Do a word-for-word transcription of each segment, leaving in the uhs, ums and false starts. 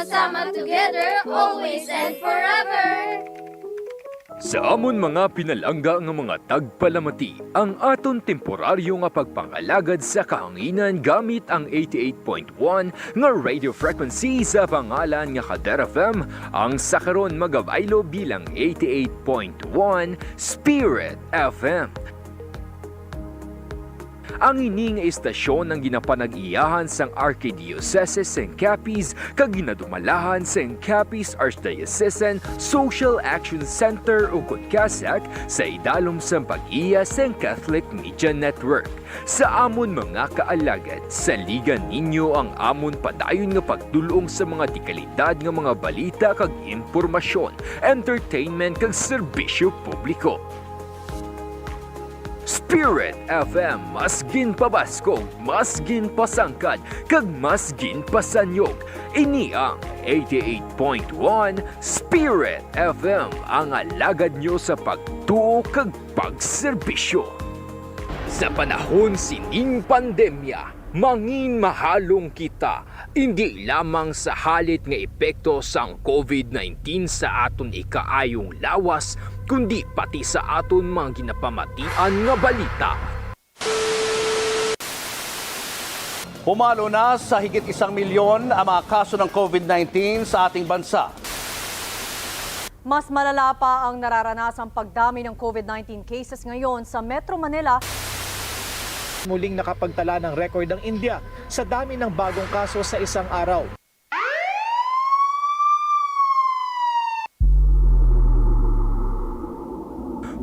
Sama together, always and forever. Sa amon mga pinalangga nga mga tagpalamati, ang aton temporaryo nga pagpangalagad sa kahanginan gamit ang eighty-eight point one nga radio frequency sa pangalan nga Kader F M, ang sa karon magabaylo bilang eighty-eight point one Spirit F M. Ang ini nga istasyon ang ginapanag-iyahan sang Arkidiocese sang Capiz kag ginadumalahan sang Capiz Archdiocesan Social Action Center, ukon CASAC, sa idalom sang pag-iya sang Catholic Media Network. Sa amon mga kaalagad, saligan ninyo ang amon padayon nga pagdul-ong sa mga dekalidad nga mga balita kag impormasyon, entertainment kag serbisyo publiko. Spirit F M, mas ginpabaskog, mas ginpasangkad, kag mas ginpasanyog. Ini ang eighty-eight point one Spirit F M, ang alagad nyo sa pagtuo kag pagserbisyo. Sa panahon sining pandemya, mangin mahalong kita, indi lamang sa halit nga epekto sang covid nineteen sa aton ikaayong lawas, kundi pati sa aton mga ginapamatian nga balita. Pumalo na sa higit isang milyon ang mga kaso ng covid nineteen sa ating bansa. Mas malala pa ang nararanasang pagdami ng covid nineteen cases ngayon sa Metro Manila. Muling nakapagtala ng record ang India sa dami ng bagong kaso sa isang araw.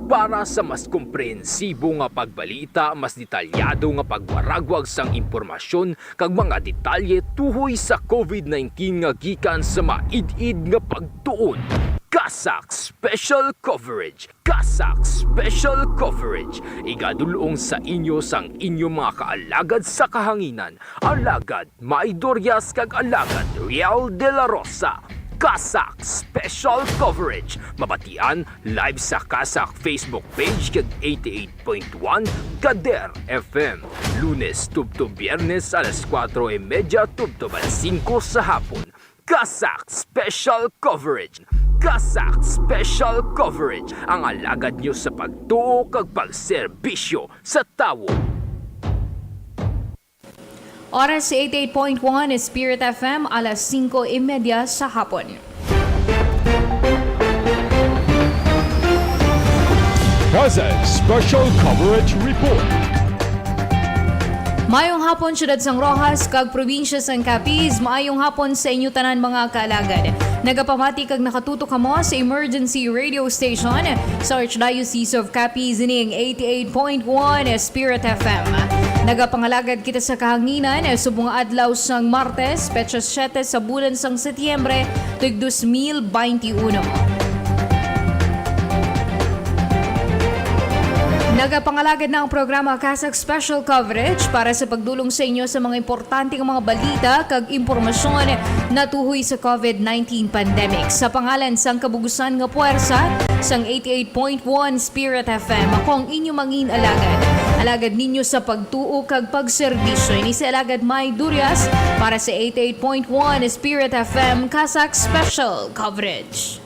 Para sa mas komprehensibo nga pagbalita, mas detalyado nga pagwaragwag sang impormasyon kag mga detalye tuhoy sa covid nineteen nga gikan sa maid-id nga pagtuon, CASAC Special Coverage. CASAC Special Coverage, igadul-ong sa inyo sang inyo mga kaalagad sa kahanginan, Alagad May Durias kag Alagad Riel de la Rosa. CASAC Special Coverage, mabatian live sa CASAC Facebook page kag eighty-eight point one Kader F M, Lunes tubtob Biyernes alas kuwatro y medya tubtob alas singko sa hapon. CASAC Special Coverage. CASAC Special Coverage, ang alagad nyo sa pagtuo kag pagserbisyo sa tawo. Oras sa eighty-eight point one Spirit F M, alas singko y medya sa hapon. CASAC Special Coverage Report. Maayong hapon, Siyudad sang Roxas kag Probinsya sang Capiz. Maayong hapon sa inyo tanan, mga kaalagad. Nagapamati kag nakatutok kamo sa emergency radio station sa Archdiocese of Capiz, ining eighty-eight point one Spirit F M. Nagapangalagad kita sa kahanginan subong nga adlaw sang Martes, petsa siyete sa bulan sang Setyembre, tuig dos mil baynte uno. Nagapangalagad na ang programa CASAC Special Coverage para sa pagdul-ong sa inyo sa mga importante nga mga balita kag impormasyon natuhoy sa covid nineteen pandemic. Sa pangalan sang kabugusan nga puwersa sang eighty-eight point one Spirit F M, ako ang inyo mangin alagad. Alagad ninyo sa pagtuo kag pagserbisyo. Ini si Alagad May Durias para sa eighty-eight point one Spirit F M CASAC Special Coverage.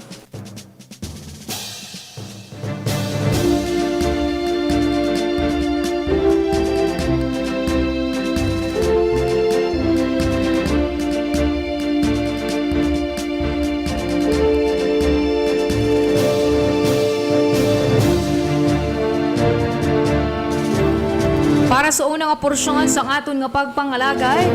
Para sa una nga porsyon sang aton nga pagpangalagad,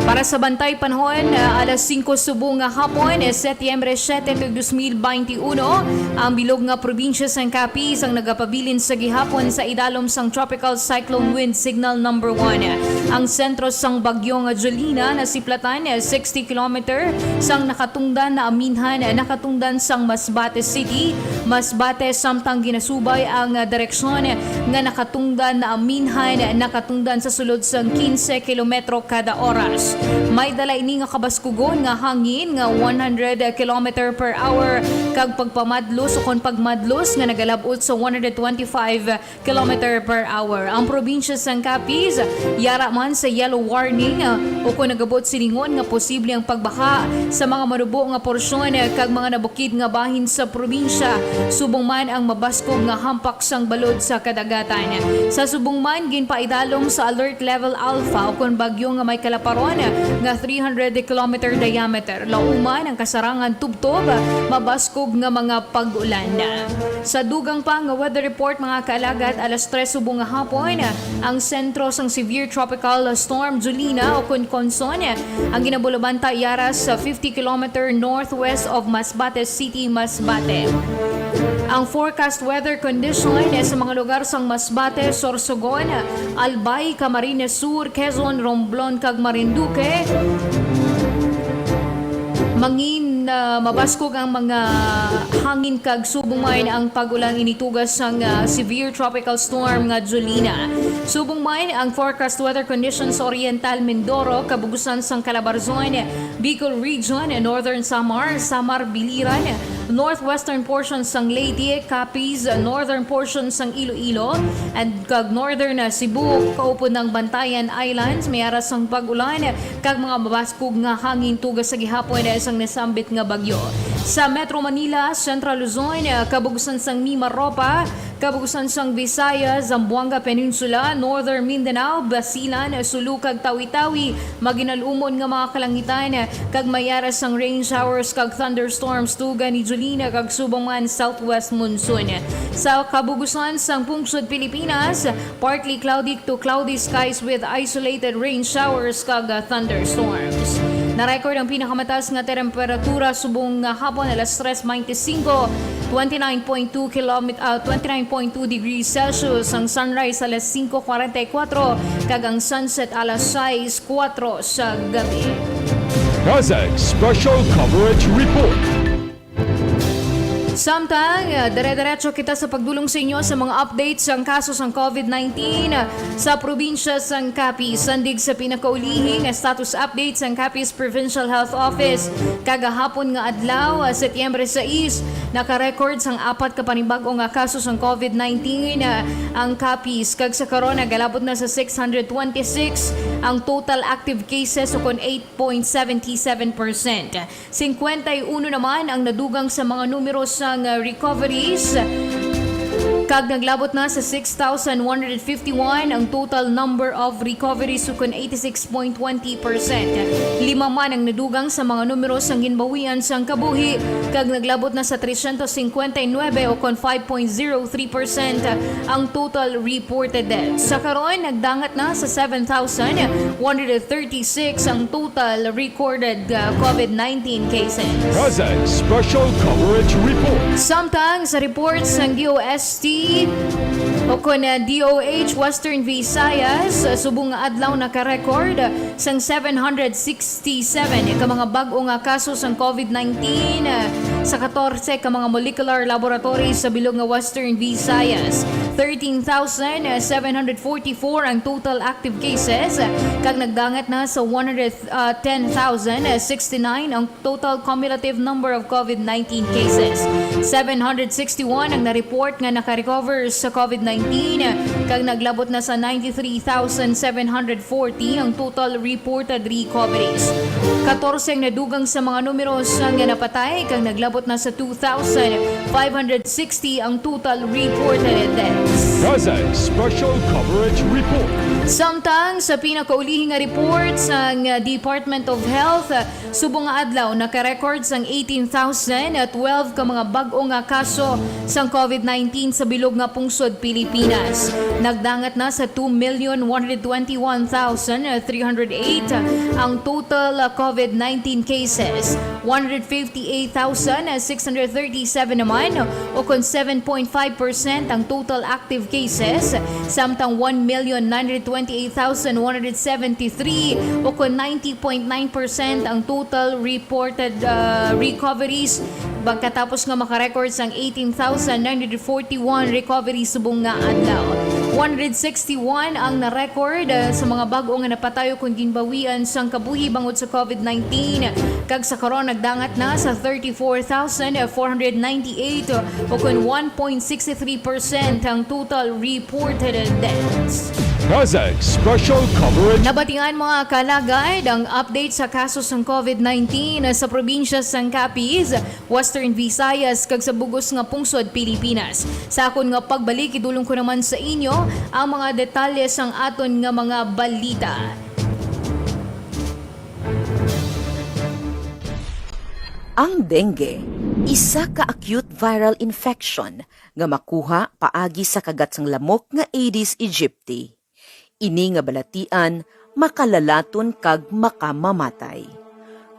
para sa bantay panahon, alas singko subong nga hapon, Setyembre siyete, tuig dos mil baynte uno, ang bilog nga probinsya sang Capiz ang nagapabilin sa gihapon sa idalom sang Tropical Cyclone Wind Signal Number One. Ang sentro sang bagyo nga Jolina nasiplatan, sixty kilometer sang nakatungdan, naaminhan, nakatungdan sang Masbate City, Masbate, samtang ginasubay ang direksyon nga nakatungdan, naaminhan, nakatungdan sa sulod sang quince kilometro kada oras. May dala ini nga kabaskugon nga hangin nga one hundred kilometer per hour kag pagpamadlos ukon pagmadlos nga nagalab-ot sa one hundred twenty-five kilometer per hour. Ang probinsya sang Capiz yara man sa yellow warning, uh, ukon nagabot silingon nga posible ang pagbaha sa mga manubo nga porsyon, uh, kag mga nabukid nga bahin sa probinsya, subong man ang mabaskog nga hampak sang balod sa kadagatan. Sa subong man, ginpaidalom sa alert level alpha ukon bagyo nga may kalaparon nga three hundred kilometer diameter. Lauman ang kasarangan tubtob, mabaskog nga mga pag-ulan. Sa dugang pa nga weather report, mga kaalagad, alas tres subong nga hapon, ang sentro sang severe tropical storm Julina o kon Conson ang ginabulabanta yara sa fifty kilometer northwest of Masbate City, Masbate. Ang forecast weather condition sa mga lugar sang Masbate, Sorsogon, Albay, Camarines Sur, Quezon, Romblon, kag Marinduque. Mangin, ah, mabaskog ang mga hangin kag subong man ang pag-ulan initugas sang, ah, severe tropical storm nga Julina. Subong man ang forecast weather conditions sa Oriental Mindoro, kabugusan sang Calabarzon, Bicol Region, Northern Samar, Samar Biliran, northwestern portion sang Leyte, Capiz, northern portion sang Iloilo, and kag northern, ah, Cebu, kaupod ng Bantayan Islands, may ara sang pag-ulan kag mga mabaskog nga hangin tugas sa gihapon sang nasambit nga bagyo. Sa Metro Manila, Central Luzon, kabugusan sang Mimaropa, kabugusan sang Visayas, Zamboanga Peninsula, Northern Mindanao, Basilan, Sulu kag Tawi-Tawi, maginalumon nga mga kalangitan, kag may ara sang rain showers kag thunderstorms tuga ni Julina kag subong man southwest monsoon. Sa kabugusan sang pungsod Pilipinas, partly cloudy to cloudy skies with isolated rain showers kag, uh, thunderstorms. Na-record ang pinakamataas nga temperatura subong nga hapon, alas tres twenty-five, twenty-nine point two kilom-, uh, twenty-nine point two degrees Celsius, ang sunrise alas singko kwarenta y kuwatro kag ang sunset alas sais kuwatro sa gabi. CASAC Special Coverage Report. Samtang, ah, dire-diretso kita sa pagdulong sa inyo sa mga updates sang kaso sang COVID nineteen, ah, sa probinsya sang Capiz. Sandig sa pinakaulihi nga status update sang Capiz Provincial Health Office, kagahapon nga adlaw, ah, Setyembre sais, naka-record sang apat ka panibag-o nga kaso sang COVID nineteen, ah, ang Capiz, kag sa karon nagalabot na sa six hundred twenty-six ang total active cases, ukon eight point seven seven percent. Singkwenta y uno naman ang nadugang sa mga numero sang, uh, recoveries, kag naglabot na sa six thousand one hundred fifty-one ang total number of recoveries, ukon eighty-six point twenty percent. Lima man ang nadugang sa mga numero sang ginbawian sang kabuhi, kag naglabot na sa tresyentos singkwenta y nuebe, ukon five point zero three percent, ang total reported deaths. Sa karon, nagdangat na sa seven thousand one hundred thirty-six ang total recorded, uh, COVID nineteen cases. CASAC Special Coverage Report. Samtang sa report sang D O S T, ukon, uh, D O H Western Visayas, uh, subong nga adlaw naka-record sang seven hundred sixty-seven ka mga bag-o nga kaso sang COVID nineteen, uh, sa katorse ka mga molecular laboratories sa bilog nga Western Visayas. Thirteen thousand seven hundred forty-four ang total active cases, kag nagdangat na sa one hundred, uh, ten thousand sixty-nine ang total cumulative number of COVID nineteen cases. Seven hundred sixty-one ang na-report nga naka-recover sa COVID nineteen, kag naglabot na sa ninety-three thousand seven hundred forty ang total reported recoveries. Katorse ang nadugang sa mga numeros nga napatay, kag naglabot na sa two thousand five hundred sixty ang total reported deaths. CASAC Special Coverage Report. Samtang sa pinakaulihi nga report sang Department of Health, subong nga adlaw naka-record sang eighteen thousand twelve ka mga bag-o nga kaso sang COVID nineteen sa bilog nga pungsod Pilipinas. Nagdangat na sa two million one hundred twenty-one thousand three hundred eight ang total COVID nineteen cases. One hundred fifty-eight thousand six hundred thirty-seven naman, ukon seven point five percent ang total active cases, samtang one million nine hundred twenty-eight thousand one hundred seventy-three, ukon ninety point nine percent ang total reported, uh, recoveries. Pagkatapos nga maka-record sang eighteen thousand nine hundred forty-one recoveries subong nga adlaw. One hundred sixty-one ang na-record, ah, sa mga bag-o nga napatay o kon ginbawian sang kabuhi bangod sa COVID nineteen, kag sa karon nagdangat na sa thirty-four thousand four hundred ninety-eight o kon one point six three percent ang total reported deaths. CASAC Special Coverage. Nabatian, mga kalagad, ang update sa kaso sang COVID nineteen sa probinsya sang Capiz, Western Visayas, kag sa bug-os nga pungsod Pilipinas. Sa akon nga pagbalik, idulong ko naman sa inyo ang mga detalye sang aton nga mga balita. Ang dengue, isa ka acute viral infection nga makuha paagi sa kagat sang lamok nga Aedes aegypti. Ini nga balatian makalalaton kag makamamatay.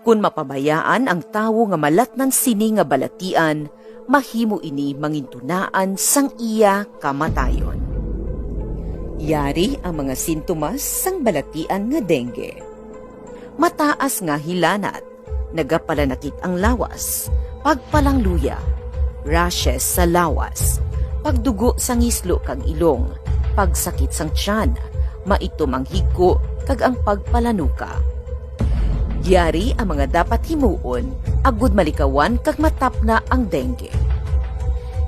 Kon mapabayaan ang tawo nga malatnan sini nga balatian, mahimo ini mangintunaan sang iya kamatayon. Yari ang mga sintomas sang balatian nga dengue. Mataas nga hilanat, nagapalanakit ang lawas, pagpalangluya, rashes sa lawas, pagdugo sa ngislo kag ilong, pagsakit sang tiyan, maitom ang higko, kag ang pagpalanuka. Yari ang mga dapat himuon agud malikawan kag matapna ang dengue.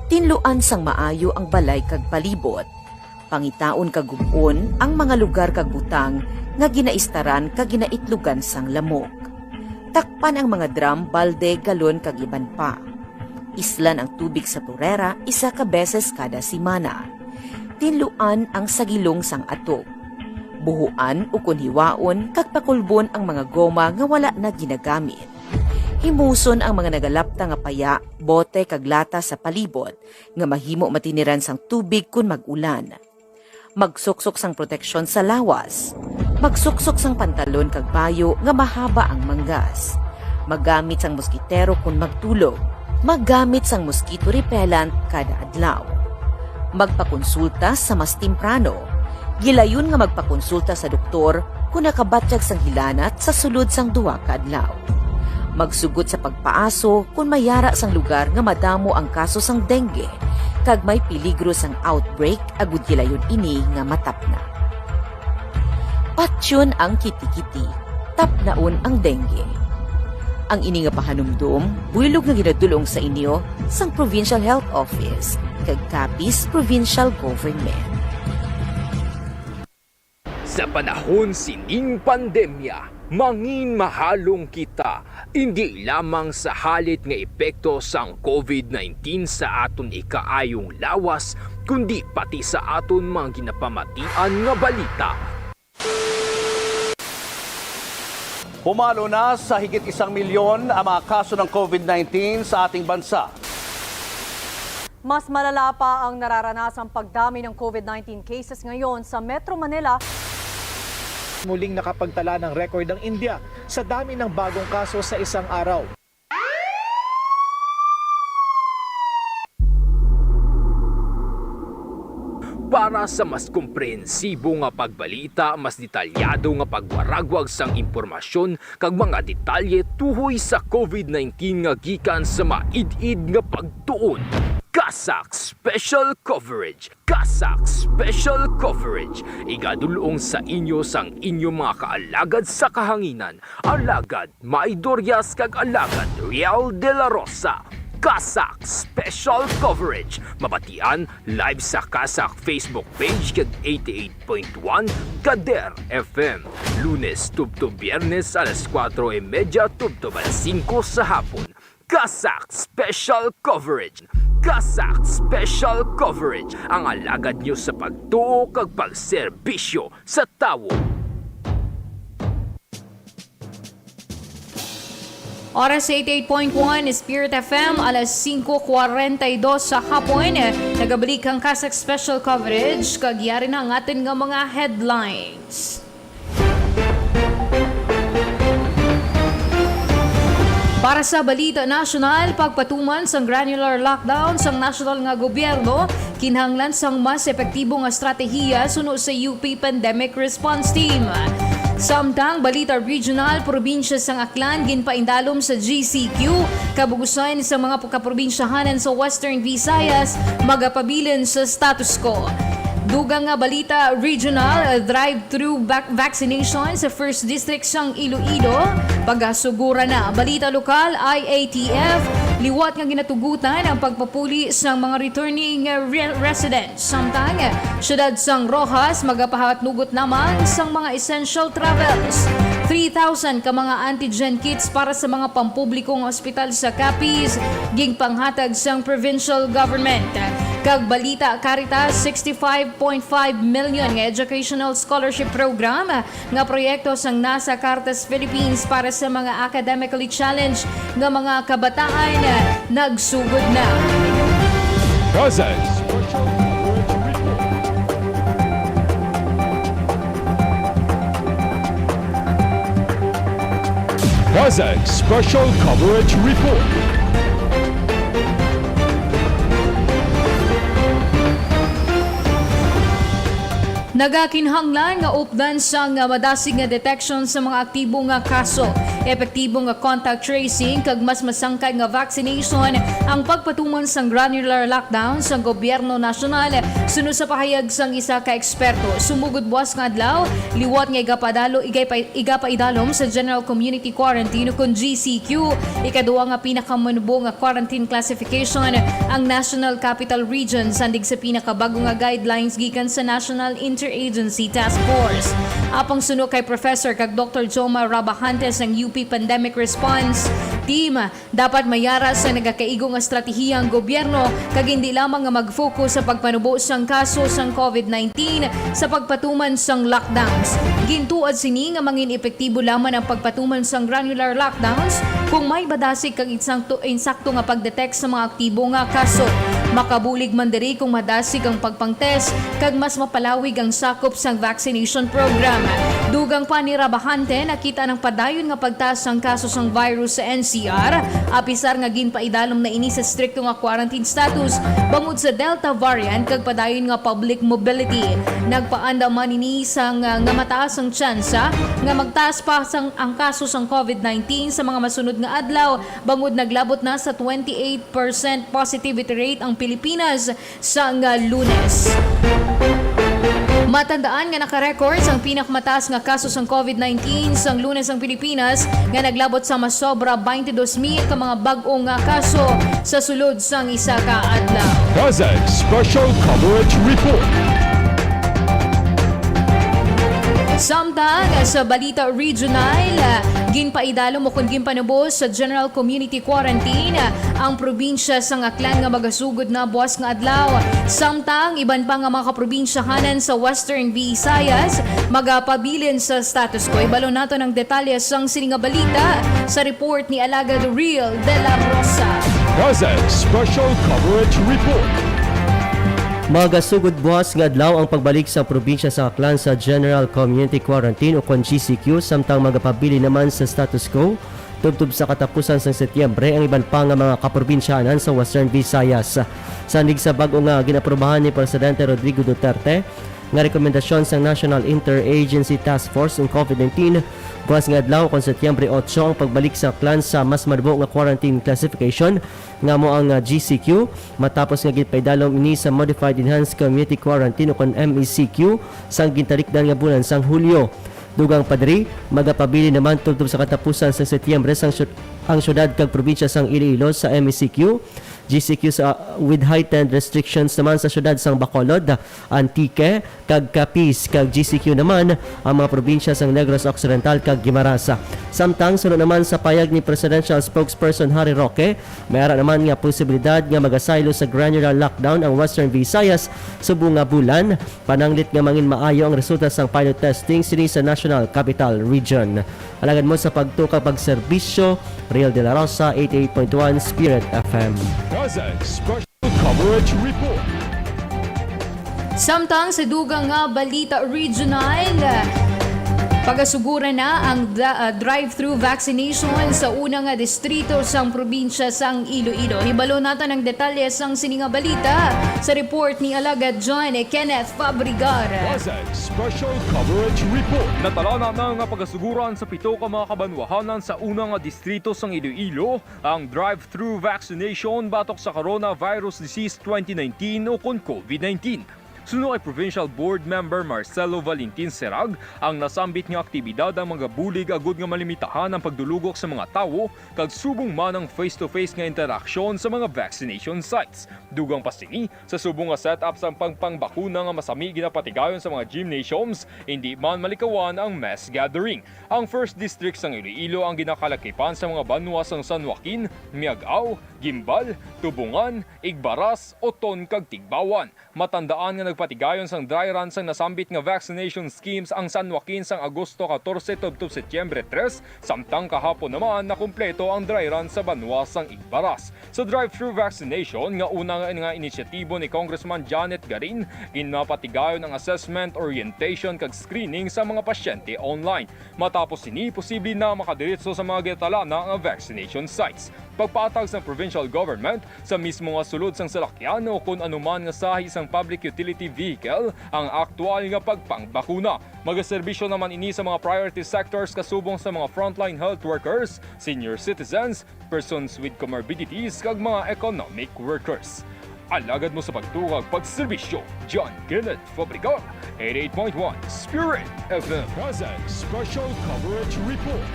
Tinluan sang maayo ang balay kag palibot. Pangitaon kag gub-on ang mga lugar kag butang nga ginaistaran kag ginaitlugan sang lamok. Takpan ang mga drum, balde, galon, kag iban pa. Islan ang tubig sa turera isa ka beses kada semana. Tinluan ang sagilong sang atog. Buhuan ukon hiwaon kag pakulbon ang mga goma nga wala na ginagamit. Himuson ang mga nagalapta nga paya, bote, kag lata sa palibot nga mahimo matiniran sang tubig kon mag-ulan. Magsuksok sang proteksyon sa lawas. Magsuksok sang pantalon kag bayo nga mahaba ang manggas. Maggamit sang moskitero kon magtulog. Maggamit sang mosquito repellent kada adlaw. Magpakonsulta sa mas temprano. Gilayon nga magpakonsulta sa doktor kon nakabatyag sang hilanat sa sulod sang duha ka adlaw. Magsugot sa pagpaaso kon may yara sang lugar nga madamo ang kaso sang dengue kag may peligro sang outbreak, agud gilayon ini nga matapna. Patyon ang kitikiti, tapnaon ang dengue. Ang ini nga pahanumdom buylog nga ginadul-ong sa inyo sang Provincial Health Office kag Capiz Provincial Government. Sa panahon sining pandemya, mangin mahalong kita, indi lamang sa halit nga epekto sang COVID nineteen sa aton ikaayong lawas, kundi pati sa aton mga ginapamatian nga balita. Pumalo na sa higit isang milyon ang mga kaso ng COVID nineteen sa ating bansa. Mas malala pa ang nararanasang pagdami ng COVID nineteen cases ngayon sa Metro Manila. Muling nakapagtala ng record ang India sa dami ng bagong kaso sa isang araw. Para sa mas komprehensibo nga pagbalita, mas detalyado nga pagwaragwag sang impormasyon kag mga detalye tuhoy sa COVID nineteen nga gikan sa maid-id nga pagtuon, CASAC Special Coverage. CASAC Special Coverage, igadul-ong sa inyo sang inyo mga kaalagad sa kahanginan, Alagad May Dorias kag Alagad Riel de la Rosa. CASAC Special Coverage, mabatian live sa CASAC Facebook page kag eighty-eight point one Kader F M, Lunes tubtob Biyernes alas kuwatro y medya tubtob alas singko sa hapon. CASAC Special Coverage. CASAC Special Coverage, ang alagad nyo sa pagtuo kag pagserbisyo sa tawo. Oras eighty-eight point one Spirit F M, alas singko kwarenta y dos sa hapon. Nagabalik ang CASAC Special Coverage, kag yari na ang aton nga mga headlines. Para sa balita nasyonal, pagpatuman sang granular lockdown sang nasyonal nga gobyerno, kinahanglan sang mas epektibo nga estratehiya suno sa U P Pandemic Response Team. Samtang balita regional, probinsya sang Aklan ginpaindalom sa G C Q, kabug-usan sa mga kaprobinsyahanan sa Western Visayas magapabilin sa status quo. Dugang nga balita regional, drive-through vac-, vaccination sa First District sang Iloilo. Pagasugura na. Balita lokal, I A T F, liwat nga ginatugutan ang pagpapuli sang mga returning, uh, re-, residents. Samtang, uh, siyudad sang Roxas, magapahatnugot lamang sang mga essential travels. Three thousand ka mga antigen kits para sa mga pampublikong ospital sa Capiz, ginpanghatag sang provincial government. Kag balita, Caritas, sixty-five point five million nga educational scholarship program nga proyekto sang NASA Caritas Philippines para sa mga academically challenged nga mga kabataan, nagsugod na. CASAC Special Coverage Report. CASAC Special Coverage Report. Nagakinahanglan nga updan sang, ah, madasig nga detection sa mga aktibo nga kaso, epektibo nga contact tracing, kag mas masangkad nga vaccination ang pagpatuman sang granular lockdown sang gobyerno nasyonal, suno sa pahayag sang isa ka eksperto. Sumugod buwas nga adlaw, liwat nga igapadalo-, igay pa-, igapaidalom sa General Community Quarantine, ukon G C Q, ikaduha nga pinakamanubo nga quarantine classification ang National Capital Region, sandig sa pinakabag-o nga guidelines gikan sa National Interagency Task Force. Apang suno kay Professor kag Doktor Joma Rabajante sang U P Pandemic Response Team, dapat mayara sa nagakaigo nga estratehiya ang gobyerno, kag hindi lamang nga mag-focus sa pagpanubo sang kaso sang COVID nineteen sa pagpatuman sang lockdowns. Gintuad sini nga mangin epektibo lamang ang pagpatuman sang granular lockdowns kung may madasig kag insakto, insakto nga pag-detect sa mga aktibo nga kaso. Makabulig man diri kung madasig ang pagpang-test kag mas mapalawig ang sakop sang vaccination program. Dugang pa ni Rabajante, nakita ang padayon nga pagtaas sang kaso sang virus sa N C R, apisar nga ginpaidalom na ini sa estrikto nga quarantine status bangod sa Delta variant kag padayon nga public mobility. Nagpaandam man ini sang, ah, nga mataas ang tsansa nga magtaas pa sang, ang kaso sang COVID nineteen sa mga masunod nga adlaw, bangod naglabot na sa twenty-eight percent positivity rate ang Pilipinas sang, ah, Lunes. Matandaan nga naka-record sang pinakamataas nga kaso sang COVID nineteen sang Lunes ang Pilipinas, nga naglabot sa masobra twenty-two mil ka mga bag-o nga kaso sa sulod sang isa ka adlaw. CASAC Special Coverage Report. Samtang sa balita regional, ginpaidalom o kon ginpanubos sa General Community Quarantine ang probinsya sang Aklan nga magasugod na buwas nga adlaw. Samtang iban pa nga mga kaprobinsyahanan sa Western Visayas magapabilin sa status quo. Ibalo naton ang detalye sang sini nga balita sa report ni Alagad Real de la Rosa. CASAC Special Coverage Report. Magasugod buwas nga adlaw ang pagbalik sa probinsya sa Aklan sa General Community Quarantine o kon G C Q, samtang magapabilin naman sa status quo tubtob sa katapusan sang Setyembre ang iban pa nga mga kaprobinsyahanan sa Western Visayas. Sandig sa bag-o nga ginaprobahan ni Presidente Rodrigo Duterte nga rekomendasyon sang National Interagency Task Force on COVID nineteen, buwas nga adlaw kon Setyembre otso ang pagbalik sa Aklan sa mas manubo nga quarantine classification nga amo ang, ah, G C Q, matapos nga ginpaidalom ini sa Modified Enhanced Community Quarantine o kon M E C Q sang gintalikdan nga bulan sang Hulyo. Dugang pa diri, magapabilin naman tubtob sa katapusan sang Setyembre sang syud-, ang syudad kag probinsya sang Iloilo sa M E C Q, G C Q sa, with heightened restrictions naman sa syudad sang Bacolod, Antique, kag Capiz, kag G C Q naman ang mga probinsya sang Negros Occidental kag Guimaras. Samtang suno naman sa payag ni Presidential Spokesperson Harry Roque, may ara naman nga posibilidad nga magasaylo sa granular lockdown ang Western Visayas subong nga bulan, pananglit nga mangin maayo ang resulta sang pilot testing sini sa National Capital Region. Alagad mo sa pagtuo kag pagserbisyo, Real de la Rosa, eighty-eight point one Spirit F M. CASAC Special Coverage Report. Samtang sa dugang nga balita regional, pagasuguran na ang da-, ah, drive-through vaccination sa una nga distrito sang probinsya sang Iloilo. Hibalo naton ang detalye sang sini nga balita sa report ni Alagad John Kenneth Fabregar. CASAC Special Coverage Report. Natalana na nga pagasuguran sa pito ka mga kabanwahanan sa una nga distrito sang Iloilo ang drive-through vaccination batok sa coronavirus disease twenty nineteen o kon COVID nineteen. Suno kay Provincial Board Member Marcelo Valentin Serag, ang nasambit nga aktibidad ang magabulig agud nga malimitahan ang pagdulugok sa mga tawo kag subong man ang face-to-face nga interaksyon sa mga vaccination sites. Dugang pa sini, sa subong nga setup sang pagpangbakuna nga masami ginapatigayon sa mga gymnasiums, indi man malikawan ang mass gathering. Ang First District sang Iloilo ang ginakalakipan sa mga banwa sang San Joaquin, Miagao, Guimbal, Tubungan, Igbaras, Oton kag Tigbauan. Matandaan nga nagpatigayon sang dry run sang nasambit nga vaccination schemes ang San Joaquin sang Agosto catorce tubtob Setyembre tres, samtang kahapon naman nakumpleto ang dry run sa banwa sang Igbaras. Sa drive-thru vaccination nga una nga, nga inisyatibo ni Congressman Janet Garin, ginapatigayon ang assessment, orientation kag screening sa mga pasyente online. Matapos sini, posible na makadiretso sa mga ginatalana nga vaccination sites. Pagpatag sang provincial government, sa mismo nga sulod sang salakyan o kon anuman nga sahi sang public utility vehicle ang aktual nga pagpangbakuna. Magaserbisyo naman ini sa mga priority sectors kasubong sa mga frontline health workers, senior citizens, persons with comorbidities, kag mga economic workers. Alagad mo sa pagtuo kag pagserbisyo, John Kenneth Fabregat, eighty-eight point one Spirit F M. CASAC Special Coverage Report.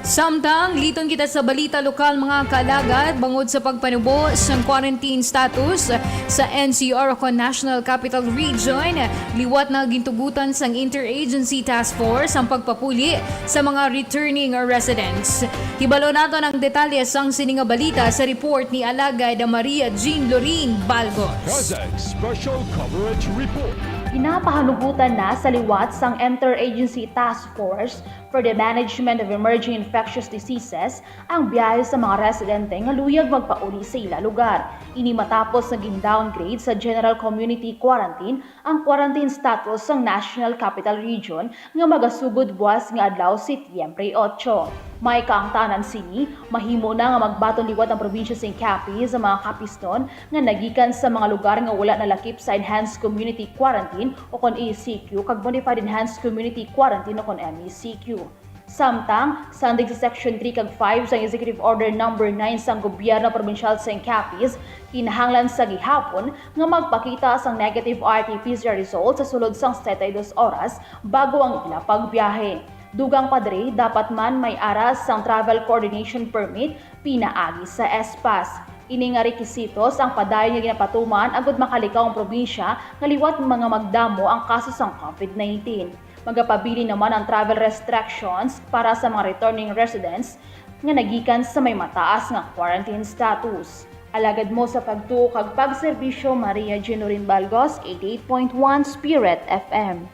Samtang liton kita sa balita lokal, mga kaalagad, bangod sa pagpanubo sang quarantine status sa N C R o kon National Capital Region, liwat na gintugutan sang Interagency Task Force ang pagpapuli sa mga returning residents. Hibalo naton ang detalye sang sini nga balita sa report ni Alagad Maria Jean Lorin Balgos. CASAC Special Coverage Report. Ginapahanugutan na sa liwat sang Interagency Task Force for the Management of Emerging Infectious Diseases ang biyahe sa mga residente nga luyag magpauli sa ila lugar. Ini matapos nga gin-downgrade sa general community quarantine ang quarantine status sang National Capital Region nga magasugod buas nga adlaw, Setyembre otso. May kaangtanan sini, mahimo na nga magbaton liwat ang probinsya sing Capiz sa mga Capisnon nga nagikan sa mga lugar nga wala nalakip sa Enhanced Community Quarantine o kon E C Q kag Modified Enhanced Community Quarantine o kon M E C Q. Samtang, sandig sa Section three kag five sang Executive Order Number nine sang Gobyerno Probinsyal sang Capiz, kinahanglan sa gihapon nga magpakita sang negative R T P C R result sa sulod sang setenta y dos oras bago ang ila pagbiyahe. Dugang pa diri, dapat man may ara sang travel coordination permit pinaagi sa S-PASS. Ini nga rekisitos ang padayon nga ginapatuman agud makalikaw ang probinsya nga liwat mga magdamo ang kaso sang COVID nineteen. Magapabilin naman ang travel restrictions para sa mga returning residents nga nagikan sa may mataas nga quarantine status. Alagad mo sa pagtuo kag pagserbisyo, Maria Jean Lorin Balgos, eighty-eight point one Spirit F M.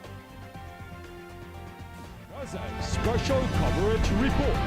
CASAC Special Coverage Report.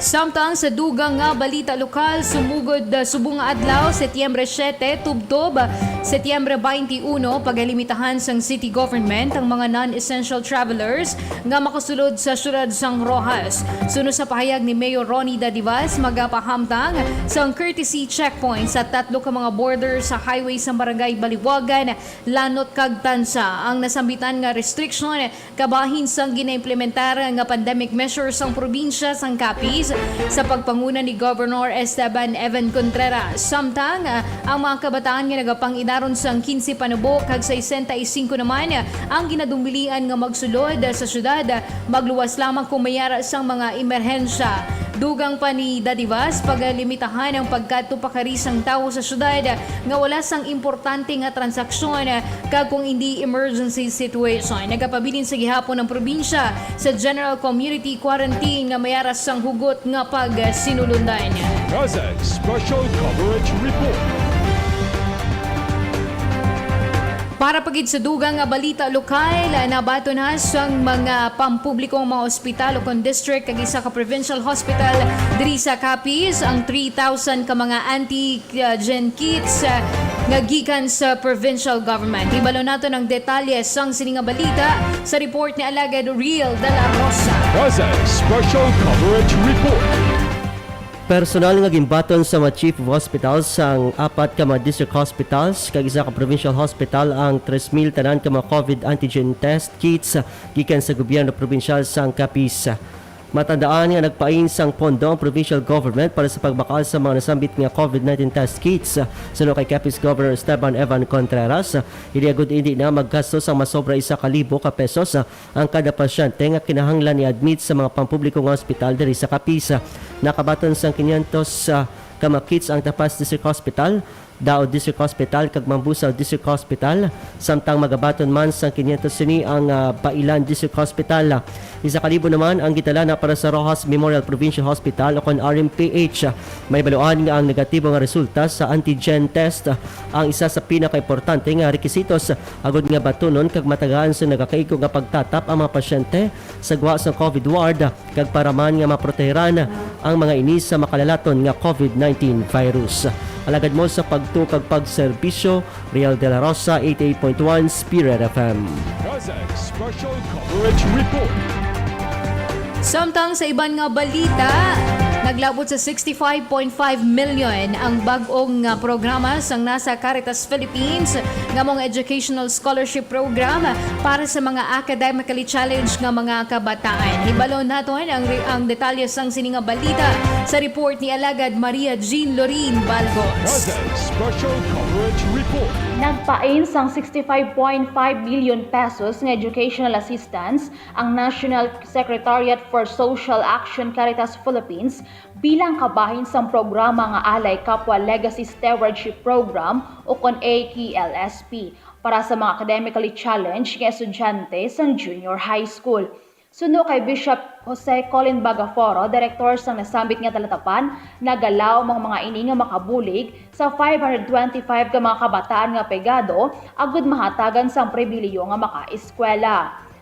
Samtang sa dugang nga balita lokal, sumugod, uh, subong nga adlaw, Setyembre siete, tubtob, Setyembre twenty-one, pagalimitahan sang city government ang mga non-essential travelers nga makasulod sa siyudad sang Roxas. Suno sa pahayag ni Mayor Ronnie Dadivas, magapahamtang sang courtesy checkpoint sa tatlo ka mga border sa highway sa Barangay Baliwagan, Lanot kag Tansa. Ang nasambitan nga restriction kabahin sang ginaimplementar nga pandemic measures sang probinsya sang Capiz sa pagpanguna ni Governor Esteban Evan Contreras. Samtang, ah, ang mga kabataan nga nagapang-idaron sang quince panubo kag sesenta y cinco naman ang ginadumbilian nga magsulod sa syudad, magluwas lamang kung may ara sang mga emerhensya. Dugang pa ni Dadivas, pagalimitahan ang pagkadto pakari sang tawo sa syudad nga wala sang importante nga transaksyon kag kung hindi emergency situation. Nagapabilin sa gihapon ang probinsya sa general community quarantine nga may ara sang hugot nga pagsinulundan. CASAC Special Coverage Report. Para pa gid sa dugang nga balita lokal, nabaton na sang mga pampublikong mga ospital o kon district kag isa ka provincial hospital diri sa Capiz ang three thousand ka mga anti- antigen kits, ah, nga gikan sa provincial government. Hibalo naton ang detalye sang sini nga balita sa report ni Alagad Riel de la Rosa. CASAC Special Coverage Report. Personal nga ginbaton sa mga chief of hospitals sang apat ka mga district hospitals kag isa ka provincial hospital ang tres mil tanan ka mga COVID antigen test kits gikan sa gobyerno probinsyal sang Capiz. Matandaan nga nagpain sang pondo ang provincial government para sa pagbakal sa mga nasambit nga COVID nineteen test kits. Suno kay Capiz Governor Esteban Evan Contreras, hindi agud indi na maggastos ang masobra isa ka libo ka pesos ang kada pasyente nga kinahanglan i-admit sa mga pampubliko nga ospital diri sa Capiz. Nakabaton sang quinientos, ah, ka mga kits ang Tapas District Hospital, Dao District Hospital kag Mambusao District Hospital, samtang magabaton man sang quinientos sini ang, ah, Bailan District Hospital. Isa ka libo naman ang gidala na para sa Roxas Memorial Provincial Hospital o kon R M P H. May baluan nga ang negatibo nga resulta sa antigen test ang isa sa pinakaimportante nga requisitos agud nga batunon kag matagaan sa nagakaigo nga pagtatap ang mga pasyente sa gwa sang COVID ward kag para man nga maproteheran ang mga ini sa makalalaton nga COVID nineteen virus. Alagad mo sa pagtuo kag pagserbisyo, Riel de la Rosa, eighty-eight point one Spirit F M. CASAC Special Coverage Report. Samtang sa iban nga balita, naglabot sa sixty-five point five million ang bag-ong nga programa sang nasa Caritas Philippines nga mong educational scholarship program para sa mga academically challenged nga mga kabataan. Hibalo naton ang re-, ang detalye sang sini nga balita sa report ni Alagad Maria Jean Lorin Balgos. CASAC Special Coverage Report. Nagpain sang sixty-five point five million pesos nga educational assistance ang National Secretariat for Social Action Caritas Philippines bilang kabahin sang programa nga Alay Kapwa Legacy Stewardship Program o kon A K L S P para sa mga academically challenged nga estudyante sang junior high school. Suno kay Bishop Jose Colin Bagaforo, direktor sang nasambit nga talatapan, nagalaom ang mga ini nga makabulig sa five hundred twenty-five ka mga kabataan nga pegado agud mahatagan sang pribilihiyo nga makaeskwela.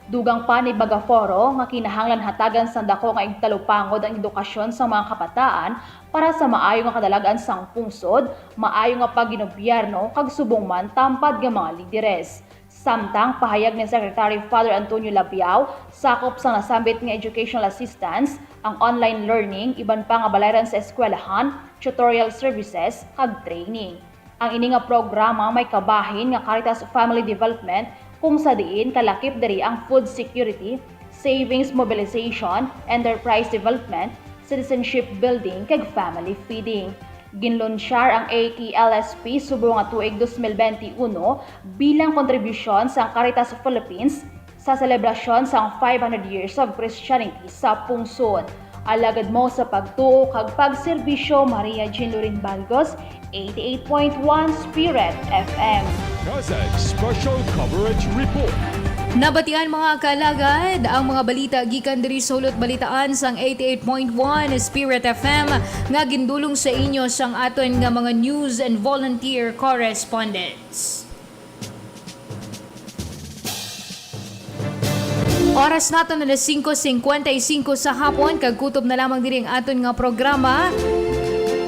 Dugang pa ni Bagaforo nga kinahanglan hatagan sang daku nga igtalupangod ang edukasyon sang mga kabataan para sa maayo nga kadalag-an sang pungsod, maayo nga pagginobierno, kag subong man tampad nga mga lideres. Samtang pahayag ni Secretary Father Antonio Labiao, sakop sang nasambit nga educational assistance, ang online learning, iban pa nga balayran sa eskwelahan, tutorial services, kag training. Ang ini nga programa may kabahin nga Caritas Family Development, kung sa diin kalakip diri ang food security, savings mobilization, enterprise development, citizenship building, kag family feeding. Ginlunsyar ang A K L S P subong nga tuig dos mil benti uno bilang kontribusyon sang Caritas of Philippines sa selebrasyon sang five hundred years of Christianity sa pungsod. Alagad mo sa pagtuo kag pagserbisyo, Maria Jean Lorin Balgos, eighty-eight point one Spirit F M. CASAC Special Coverage Report. Nabatian, mga kaalagad, ang mga balita gikan diri sa Hulot Balitaan sang eighty-eight point one Spirit F M nga gindulong sa inyo sang aton nga mga news and volunteer correspondents. Oras naton alas singko singkwenta y singko sa hapon, kag kutob na lamang diri ang aton nga programa.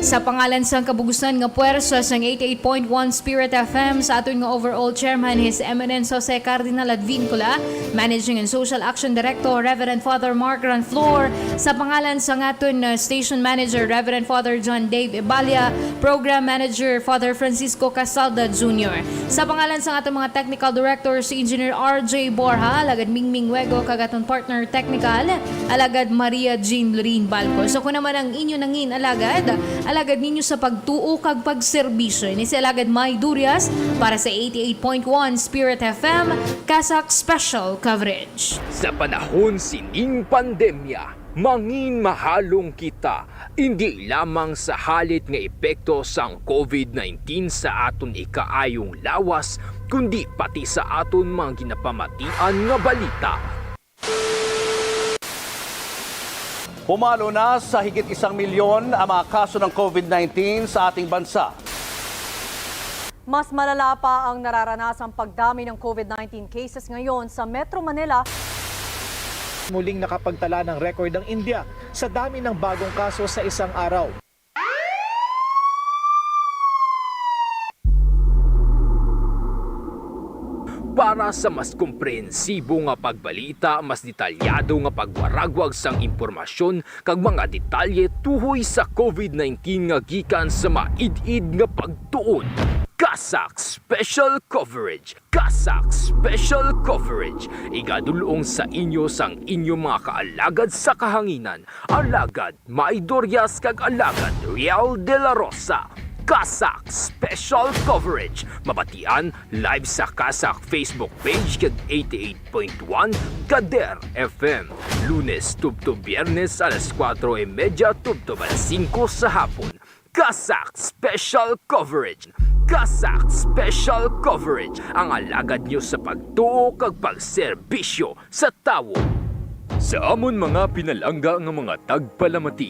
Sa pangalan sang kabugusan nga puwersa sang eighty-eight point one Spirit F M, sa aton nga overall chairman, His Eminence Jose Cardinal Advincula, Managing and Social Action Director, Reverend Father Mark Ranflor, sa pangalan sang aton, uh, station manager, Reverend Father John Dave Ebalia, program manager, Father Francisco Casalda Junior, sa pangalan sang aton mga technical director, si Engineer R J Borja, alagad Mingming Wego, kag aton partner technical, alagad Maria Jean Lorraine Balco. So, ako naman ang inyo nangin alagad, alagad ninyo sa pagtuo kag pagserbisyo. Ini si Alagad May Durias para sa eighty-eight point one Spirit F M, CASAC Special Coverage. Sa panahon sining pandemya, mangin mahalong kita, indi lamang sa halit nga epekto sang COVID nineteen sa aton ikaayong lawas, kundi pati sa aton mga ginapamatian nga balita. Pumalo na sa higit isang milyon ang mga kaso ng COVID nineteen sa ating bansa. Mas malala pa ang nararanasang pagdami ng COVID nineteen cases ngayon sa Metro Manila. Muling nakapagtala ng record ang India sa dami ng bagong kaso sa isang araw. Para sa mas komprehensibo nga pagbalita, mas detalyado nga pagwaragwag sang impormasyon kag mga detalye tuhoy sa COVID nineteen nga gikan sa maid-id nga pagtuon, ka CASAC Special Coverage. CASAC Special Coverage. Igadulong sa inyo sang inyo mga kaalagad sa kahanginan, Alagad May Dorias kag Alagad Riel de la Rosa. CASAC Special Coverage. Mabatian live sa CASAC Facebook page kag eighty-eight point one Kader F M. Lunes tubtob Biyernes alas kuwatro y medya tubtob alas singko sa hapon. CASAC Special Coverage. CASAC Special Coverage. Ang alagad nyo sa pagtuo kag pagserbisyo sa tawo. Sa amon mga pinalangga nga mga tagpalamati,